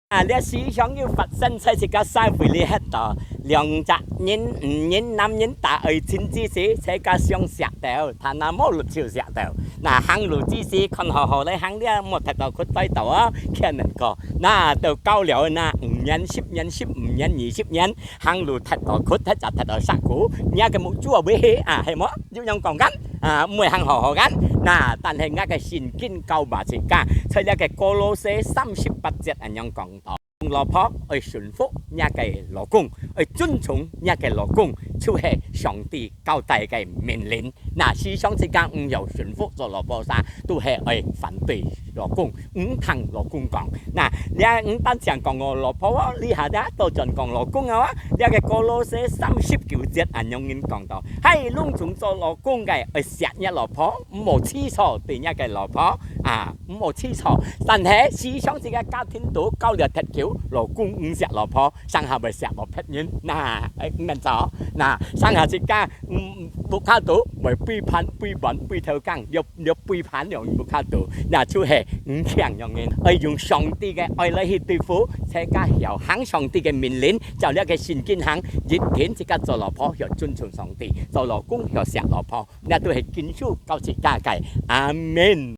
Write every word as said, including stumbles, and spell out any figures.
啊，這時常有發生在自家社會裡歇到，兩隻人，女人、男人打愛情之時，自家想石頭，但那無力就石頭。那行路之時，看好好來行了，莫踢到骨跌倒哦，欠人過。那到到了那五年、十年、十五年、二十年，行路踢到骨，踢隻踢到石骨，你个目珠會去啊，係無？有樣講緊啊，毋會行好好緊。那但係𠊎个聖經教嘛自家，在這个歌羅西三十八節恁樣講到。 老婆愛順服若个老公，愛尊重若个老公，就係上帝交代个命令。那時常自家毋曉順服做老婆儕，都係愛反對老公，毋聽老公講。那這毋單淨講𠊎老婆哦，這下這倒轉講老公啊，這个歌羅西三十九節恁樣講到，係攏總做老公个愛惜若老婆，毋好自私對若个老婆啊。 毋好自私，但係時常自家家庭肚交流忒久，老公毋惜老婆，成下會惜無別人。那，哎，毋免做。那，成下自家，嗯，屋下肚會背叛、背叛、背頭梗，了，了背叛了屋下肚，那就係毋強樣人。愛用上帝个愛來去對付，自家曉行上帝个命令，照這个聖經行，一定自家做老婆曉尊重上帝，做老公曉惜老婆，那都係經書教自家个。阿門。